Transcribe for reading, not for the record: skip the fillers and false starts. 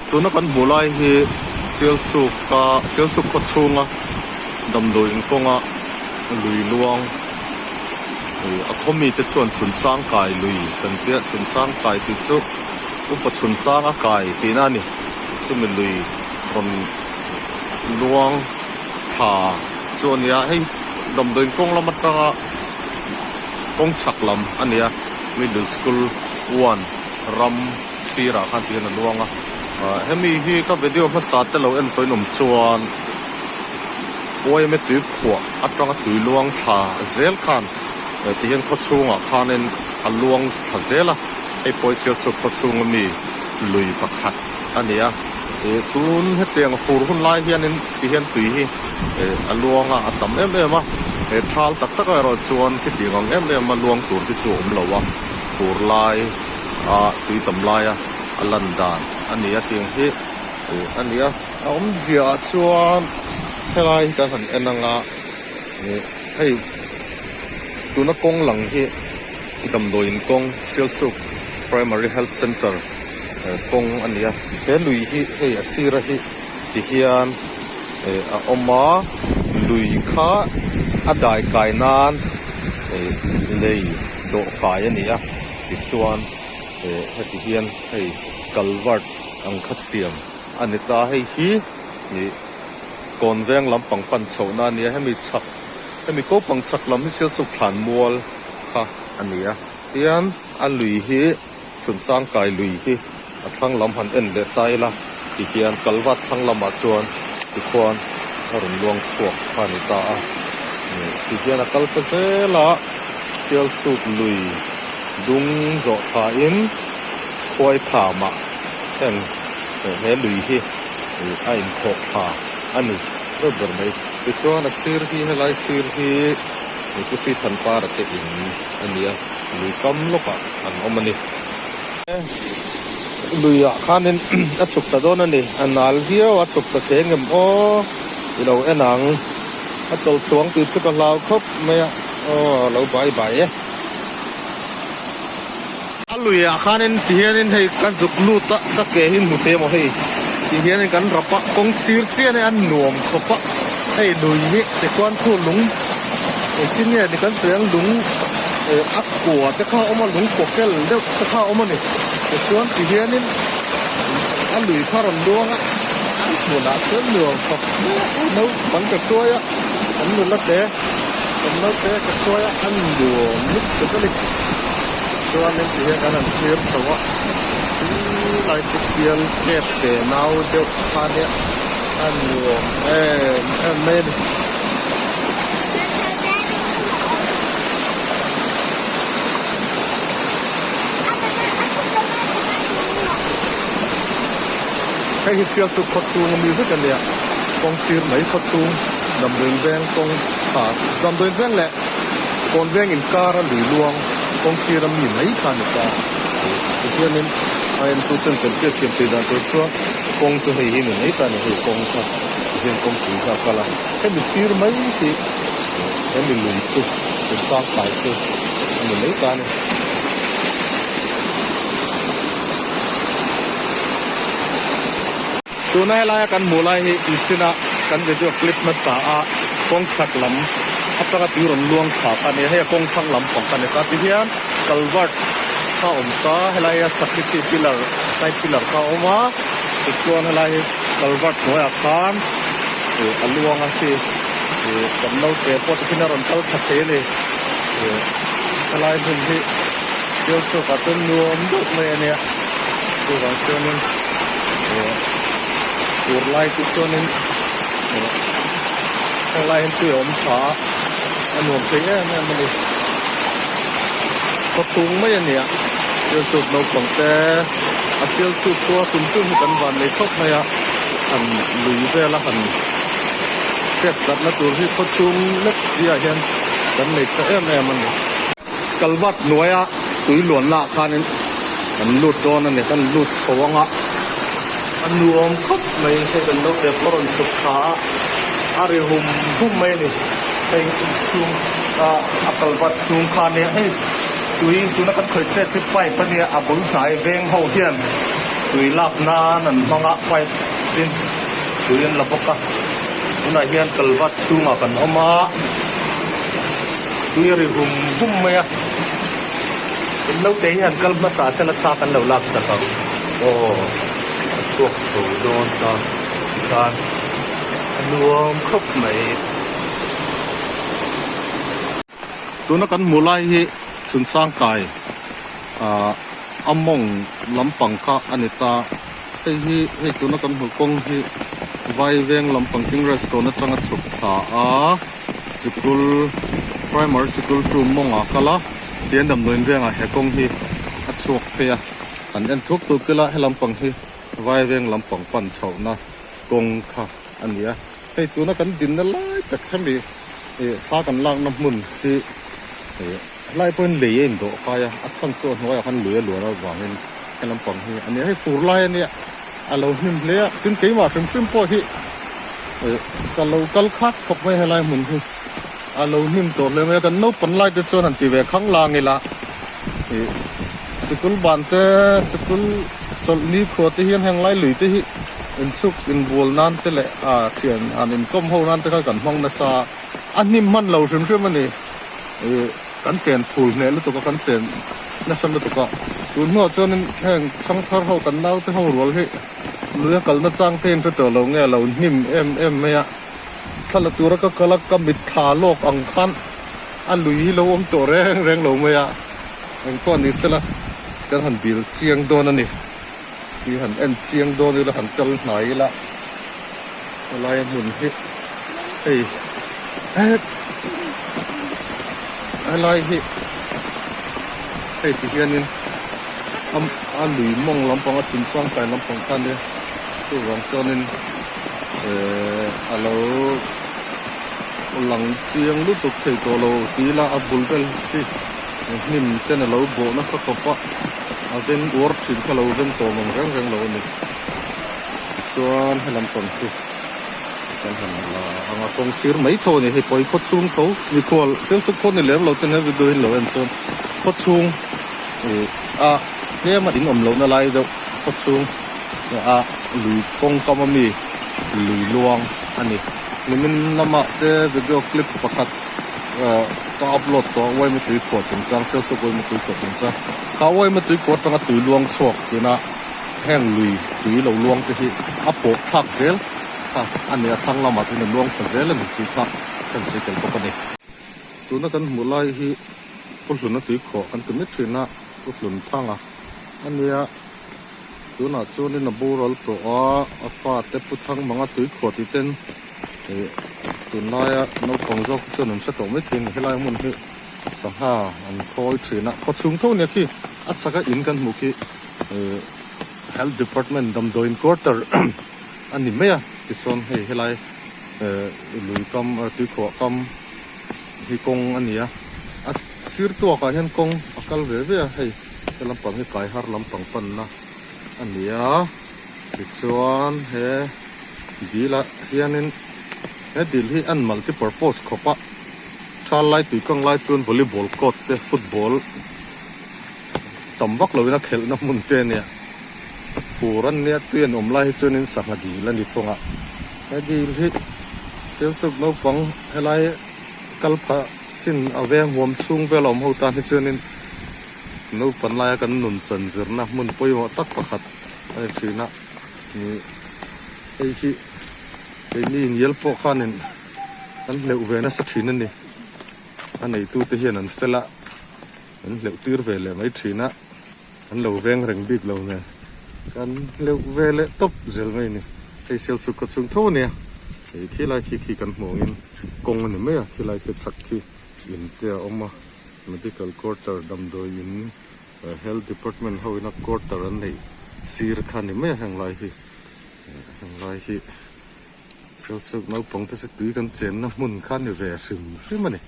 Tuna kan hmuh lai hi Sialsuk a Sialsuk khaw chhunga damdawi inkawnga lui luang ih a khaw mite chuan chhun sangkai lui kan tia chhun sangkai tih chu upa chhun sanga kai tihna a ni chumi lui rawn luang thla chu a ni a hei damdawi inkawng lam atanga kawng chhak lam a ni a middle school one ram sirah khan tihian a luang a ah hemi hi ka video hmasa te lo en tawhin awm chuan yma tui phuah atanga tui luang thla zel khan eh tihian khaw chhungah khanin a luang thla zel a hei pawh hi Sialsuk khaw chhunga mi lui pakhat a ni a ih tun hetiang fur hun lai hianin tihian tui hi eh a luang a a tam em em a eh thal tak tak ah erawh chuan khitiang ang em em a luang tur hi chu a awm lo a fur lai. a tui tam laia a lan dan a ni a tiang hi ih a ni a a awmzia ah chuan helai hi kan han en anga ih hei tuna kawng lang hi damdawiin kawng Sialsuk Primary Health Centre kawng a ni a he lui hi hei a sira hi ti hian ih a awm a lui kha a dai kai nan ih lei dawh kai a ni a. Tichuan eh heti hian hei culvert ang kha siam a ni ta hei hi ih kawn veng lampang pan chhohna a ni a hemi chhak hemi kopang chhak lam hi Sialsuk thlan mual kha a ni a tian a lui hi chhun sangkai lui hi a thlang lam han en leh ta ila tihian culvert thlang lamah chuan tikhuan a rawn luang chhuak kha a ni ta a tihian a kal ta zel a. Sialsuk lui dung zawh thlain khuai thamah heng he lui hi a inkhawh thla a ni deuh ber mai. Tichuan a sir hi helai sir hi Pusi Thanpara te in a ni a, lui kam lawkah an awm a ni. Luiah khanin a chhuk ta dawn a ni, a nal viau a chhuk ta thei ngem aw i lo en ang. A tawlh tluang tih chu ka hlau khawp mai a, aw lo bai bai e. A luiah khanin ti hianin hei ka zuk lut a, ka ke hi hmu thei emaw hei ti hianin kan rap a, kawng sir chian hi a nuam khawp a, hei lui hi tikhuan khu lung engtin nge ni kan sawi ang lung eh a kua te kha a awm a, lung kua kel deuh te kha a awm a ni, tichuan ti hianin a lui kha a rawn luang a, a hmunah chuan nuam khawp mai a, naupang ka hruai a, an nula te kan naute ka hruai a, a nuam lutuk a ni. Chuanin ti hian kan han thlir chho a, khilai chu bial kep te nau deuh kha nia a nuam em em mai a ni. Hei hi Sialsuk khaw chhung ami vek a nia, kawng sir mai khaw chhung Damdawiin veng kawng tha Damdawiin veng leh Kawn veng inkar a lui luang kawng sir ami mai kha a ni ta. Tihianin a entu ten kan hriat thiam thei dan tur chuan kawng chu hei hi ni mai ta a ni, hei kawng kha tihian kawngpui kha a kal a, hemi sir mai hi hemi lui chu insang kai chu a ni mai ta a ni. Tuna helaia kan hmuh lai hi Machine-a kan video clip hmasa a kawng chhak lam atanga tui rawn luang thla kha a ni a, hei a kawng thlang lam pang kha a ni ta. Tihian culvert kha a awm ta, helai a chhak hi khi pillar side pillar kha a awm a, tichuan helai hi culvert hnuaiah khan ih a luang a khi ih kan naute pawh tikhin a rawn kal thla thei a ni. Ih helai hmun hi Sialchhuakah chuan nuam deuh mai a nia, chuvang chuanin. Tur lai te chuanin helai hian tui a awm tha a, a nuam thei em em a ni. Khaw chhung mai a ni a, Sialchuk naupang te a Sialchuk khua tum tum hi kan van nei khawp mai a, han lui vela han chet tlatna tur hi khaw chhung lek si ah hian kan nei tha em em a ni. Kalvat hnuaia tui luanna ah khanin kan lut dawn a ni, kan lut chho ang a, a nuam khawp mai, hei kan lo tep a rawn chhuk thla a, a ri hum hum mai a ni, hei chhung ah a kalvat chhung kha nia, hei tui tuna kan khawih chet hi pipe a nia, a bul hnai veng ho hian. Tui lak nan an hmang a pipe in tui an la bawk a tunah hian kalvat chhungah kan awm a tui a ri hum hum mai a in naute hi han kal hmasa sela thla kan lo lak sak ang aw a chhuak chho dawn ta tikhan a nuam khawp mai. Tuna kan hmuh lai hi Chhunsangkai ah a mawng lampang kha a ni ta. Hei hi hei tuna kan hmuh kawng hi Vaiveng lampang King Restaurant atanga chhuk thla a sikul Primary Sikul two mawngah kal a tian damdawiin vengah he kawng hi a chhuak phei a. Kan en thuk tuk ila he lampang hi Vaiveng lampang pan chhohna kawng kha a ni a. Hei tuna kan dinna lai tak hemi ih thla kan lakna hmun hi ih helai pawhin lei a indawh kai a, a chhan chu a hnuaiah khan lui a luan avangin he lampang hi a nia. Hei fur lai a nia a lo hnim hle a, tin keimah hrim hrim pawh hi ih ka lo kal khat khawp mai helai hmun hi a lo hnim tawh hle mai a, kan naupang lai te chuan han ti ve khang lang ila ih sikul ban te sikul chawlhni khua te hian heng lai lui te hi Insuk inbual nan te leh a thian han inkawm ho nan te kha kan hmang nasa a, a hnim hman lo hrim hrim a ni. Ih kan chen phul hneh lutuk a, kan chen nasa lutuk a. Tun hnuah chuanin heng thangthar ho kan naute ho rual hi lui a kalna chang te in hre tawh lo nge a lo hnim em em mai a. Thla la tura ka kal a, ka mitthla lawk ang khan a lui hi lo awm tawh reng reng lo mai a. Engpawh ni sela kan han dil chiang dawn a ni. Hi han en chiang dawn ila han kal hnai ila helai hmun hi hei helai hi hei ti hianin a lui mawng lampang a chhun chhuang kai lampang kha ania chuvang chuanin ehh a lo lang chiang lutuk thei tawh lo ti ila a bul vel hi hnim ten a lo bawh nasa khawp a. A veng uar thin kha lo veng tawm ang reng reng lo a ni. Tichuan he lampang hi kan han la ang a, kawng sir mai tho a ni. Hei pawi khaw chhung tho mikhual Sialsuk khaw ni lem lo ten he video hi lo en chuan khaw chhung ih a tlem a in awm lohna lai deuh khaw chhung a lui kawng kam ami lui luang a ni. Nimin lamah te video clip pakhat. Ka upload tawh a uaima tui khuah chungchang Sialsuk uaima tui khuah chungchang kha uaima tui khuah atanga tui luang chhuak tuna heng lui tui lo luang te hi a pawh thlak zel kha a ni a thlang lamah chuan a luang thla zel a ni tih kha kan sawi tel bawk a ni. Tuna kan hmuh lai hi Pu Hluna tui khuah kan ti mai thin a Pu Hlun Thanga a nia tunah chuanin a boral tawh a a fate Pu Thangmanga tui khuah tih ten Ih tunlaia naupang zawk te chuan an hre tawh mai thei a ni helai hmun hi sangha an khawi thin a khaw chhung tho nia khi a chaka in kan hmuh khi ih health department damdawiin quarter a ni mai a tichuan hei helai eh lui kam tuikhuah kam hi kawng a ni a a sir tuakah hian kawng a kal ve ve a hei he lampang hi kai har lampang panna a ni a tichuan he. Dil ah hianin he dil hi an multi purpose khawp a thal lai tui kang lai chuan volleyball court te football tam vak lo in a khelh na hmun te ania fur an nia tui an awm lai hi chuanin sangha dil a ni thung a he dil hi Sialsuk naupang helai kal phah chin a veng huam chhung vel a awm ho tan hi chuanin naupan laia kan nun chan zirna hmun pawimawh tak pakhat a ni thin a. Ih hei hi keini ngial pawh khanin an hleuh ve nasa thin a ni a neitute hian an fel a an hleuh tir ve leh mai thin a an lo veng reng bik lo nen kan hleuh ve leh tawp zel mai a ni hei Sialsuk khaw chhung tho a nia hei khilai khi khi kan hmuh angin kawng a ni mai a khilai khi chhak khi in te a awm a medical quarter damdawi in. Health department ho ina quarter an neih sir kha ni mai a heng lai hi heng lai hi Sialsuk naupang te chu tui kan chenna hmun kha ni ve hrim hrim a ni.